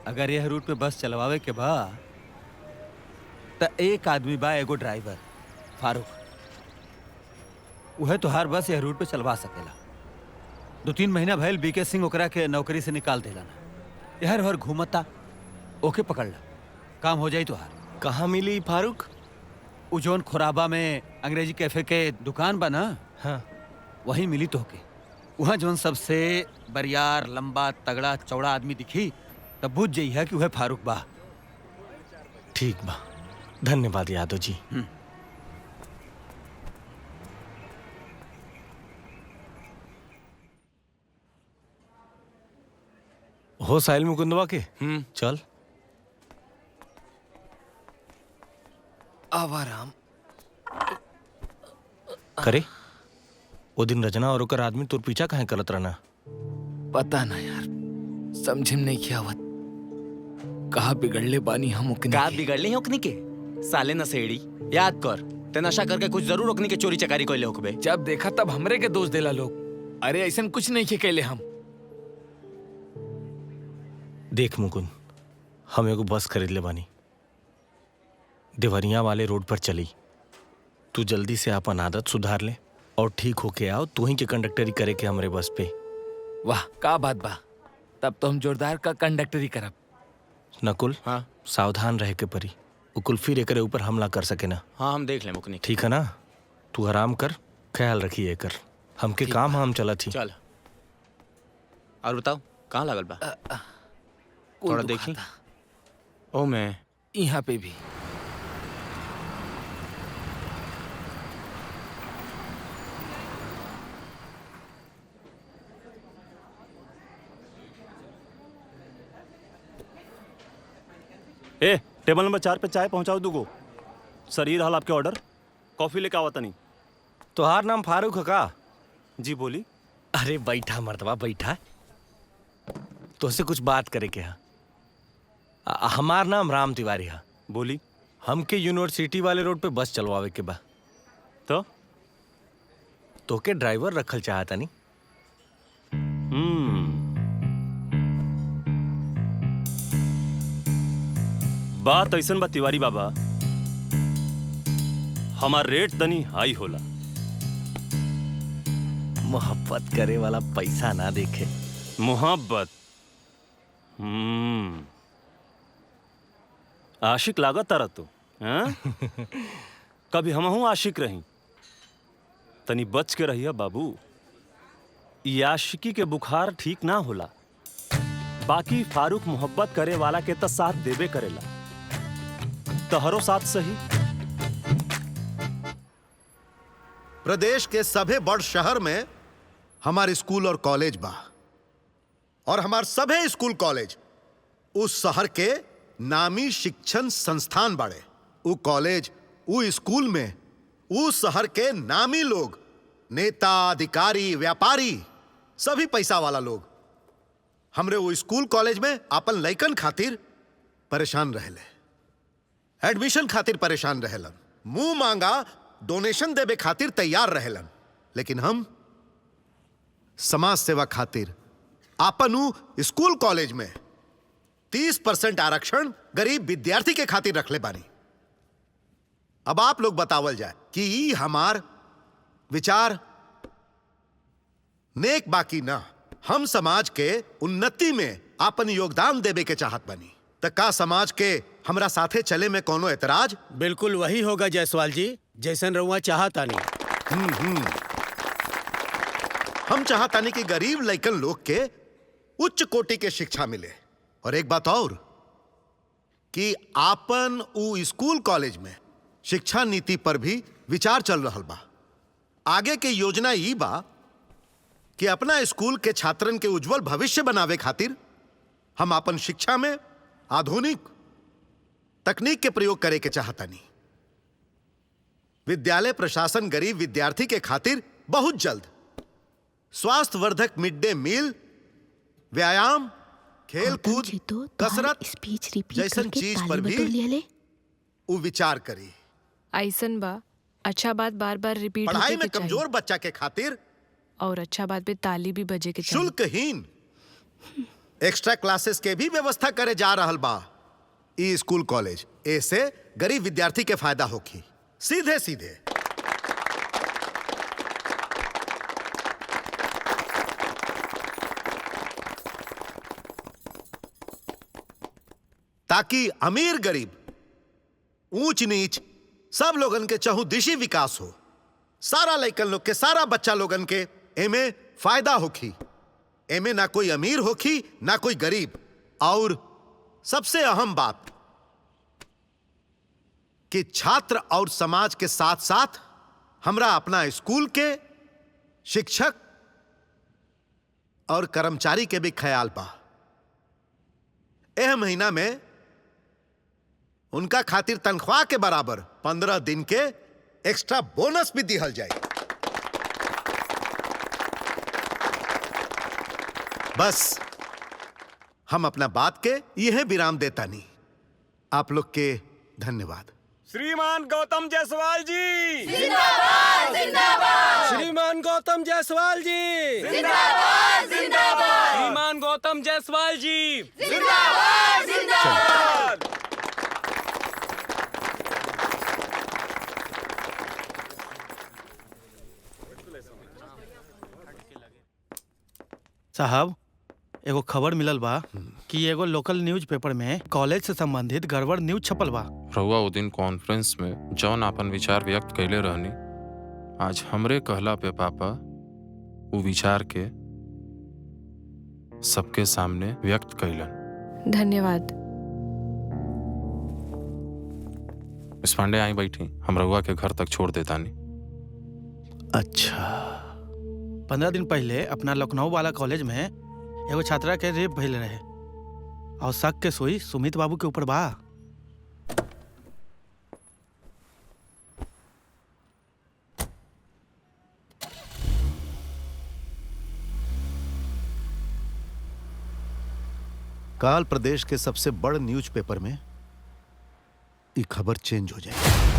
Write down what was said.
अगर यह रूट पे बस चलवावे के बा त एक आदमी बा, एगो ड्राइवर फारूक, उहे तोहार बस यह रूट पे चलवा सकेला। 2-3 महीना भइल बीके सिंह ओकरा के नौकरी से निकाल देला ना। यहर हर घूमता, ओके पकड़ ला, काम हो जाई तोहार। कहाँ मिली फारूक? उ जोन खोराबा में अंग्रेजी कैफे के दुकान बा ना, हाँ, वहीं मिली तोहके। वहाँ जोन सबसे बरियार लंबा तगड़ा चौड़ा आदमी दिखी तब बुझ जइहा कि वह फारूक बा। ठीक बा, धन्यवाद यादव जी। हो साहिल मुकुंदवा के चल। आवाराम करे वो दिन रजना और ओकर आदमी तोर पीछा काहे करत रहना? पता ना यार, समझिम नहीं क्या आवत कहा बिगड़ले बानी हम ओकनी का के। बिगड़ले हैं ओकनी के? साले नशेड़ी, याद कर ते नशा करके कुछ जरूर ओकनी के चोरी चकारी कइले होकबे। जब देखा तब हमरे के दोष देला लोग। अरे ऐसन कुछ नहीं के कैले हम। देख मुकुंद, हम एगो बस खरीद ले बानी, देवरिया वाले रोड पर चली। तू जल्दी से अपन आदत सुधार ले और ठीक होके आओ, तू ही के कंडक्टरी करे के हमरे बस पे। वाह का बात बा, तब तो हम जोरदार का कंडक्टरी करब। नकुल, हाँ सावधान रहे के परी, वो कुल फिर एकरे ऊपर हमला कर सके ना। हाँ हम देख लेम ओकनी के। ठीक है ना, तू आराम कर, ख्याल रखिए कर, हमके काम हम चला थी। चल और बताओ कहाँ लागल बा? कुल थोड़ा देखी। दुखाता। ओ मैं यहाँ पे भी। ए टेबल नंबर 4 पे चाय पहुंचाओ दूगो। सर ये रहा आपके ऑर्डर, कॉफी लेके आवा तनी। तोहार नाम फारूक है का? जी बोली। अरे बैठा मर्दवा बैठा, तोसे कुछ बात करे के है। हमार नाम राम तिवारी है। बोली। हमके यूनिवर्सिटी वाले रोड पे बस चलवावे के बा। तो तोके ड्राइवर रखल चाहता नहीं? बात ऐसन बा तिवारी बाबा, हमार रेट तनी हाई होला। मोहब्बत करे वाला पैसा ना देखे। मोहब्बत? आशिक लागत तारा तू, हाँ? कभी हमहू आशिक रही, तनी बच के रहिया बाबू। ई आशिकी के बुखार ठीक ना होला। बाकी फारूक मोहब्बत करे वाला के त साथ देबे करेला, तहरो साथ सही। प्रदेश के सभे बड़ शहर में हमारे स्कूल और कॉलेज बा, और हमार सभे स्कूल कॉलेज उस शहर के नामी शिक्षण संस्थान बाड़े। उ कॉलेज उ स्कूल में उ शहर के नामी लोग, नेता, अधिकारी, व्यापारी, सभी पैसा वाला लोग हमरे वो स्कूल कॉलेज में अपन लइकन खातिर परेशान रहेले, एडमिशन खातिर परेशान रहेलन, मुंह मांगा डोनेशन देवे खातिर तैयार रहेलन। लेकिन हम समाज सेवा खातिर आपन उ स्कूल कॉलेज में 30% आरक्षण गरीब विद्यार्थी के खातिर रखले बानी। अब आप लोग बतावल जाए कि ई हमार विचार नेक बाकी ना, हम समाज के उन्नति में आपन योगदान देवे के चाहत बानी, त का समाज के हमरा साथे चले में कोनो एतराज? बिल्कुल वही होगा जायसवाल जी, जैसन रहुआ चाहता नहीं। हम चाहतानी कि गरीब लइकन लोग के उच्च कोटि के शिक्षा मिले। और एक बात और कि आपन उ स्कूल कॉलेज में शिक्षा नीति पर भी विचार चल रहा बा। आगे के योजना ई बा कि अपना स्कूल के छात्रन के उज्जवल भविष्य बनावे खातिर हम आपन शिक्षा में आधुनिक तकनीक के प्रयोग करे के चाहतानी। विद्यालय प्रशासन गरीब विद्यार्थी के खातिर बहुत जल्द स्वास्थ्यवर्धक मिड डे मील, व्यायाम, खेल कूद, कसरत स्पीच रिपीट जैसन करके चीज ताली पर भी बटोर लिया ले। उ विचार करी। ऐसन बा, अच्छा बात बार बार रिपीट पढ़ाई होखे में के चाही कमजोर बच्चा के खातिर और अच्छा बात पे ताली भी बजे के चाही। शुल्कहीन एक्स्ट्रा क्लासेस के भी व्यवस्था करे जा रहल बा ई स्कूल कॉलेज। ऐसे गरीब विद्यार्थी के फायदा होखी सीधे सीधे। ताकि अमीर गरीब, ऊंच नीच सब लोगन के चहुदिशी विकास हो। सारा लइकन लोग के, सारा बच्चा लोगन के एमे फायदा होखी। एमे ना कोई अमीर होखी ना कोई गरीब। और सबसे अहम बात कि छात्र और समाज के साथ साथ हमरा अपना स्कूल के शिक्षक और कर्मचारी के भी ख्याल बा। एह महीना में उनका खातिर तनख्वाह के बराबर 15 दिन के एक्स्ट्रा बोनस भी दिहल जाए। बस हम अपना बात के यह विराम देता नहीं। आप लोग के धन्यवाद। श्रीमान गौतम जायसवाल जी जिंदाबाद जिंदाबाद। श्रीमान गौतम जायसवाल जी जिंदाबाद जिंदाबाद। श्रीमान गौतम जायसवाल जी जिंदाबाद जिंदाबाद। साहब, एगो खबर मिलल बा कि एगो लोकल न्यूज़ पेपर में कॉलेज से संबंधित गड़बड़ न्यूज़ छपल बा। रहुआ वो दिन कॉन्फ्रेंस में जौन आपन विचार व्यक्त कैले रहनी, आज हमरे कहला पे पापा वो विचार के सबके सामने व्यक्त कैलन। धन्यवाद। मिस पांडे आई बैठी, हम रहुआ के घर तक छोड़ देता नहीं। अच्छा। 15 दिन पहले अपना लखनऊ वाला कॉलेज में एगो छात्रा के रेप भइल रहे और शक के सुई सुमित बाबू के ऊपर बा। काल प्रदेश के सबसे बड़ न्यूज़पेपर में ये खबर चेंज हो जाएगी।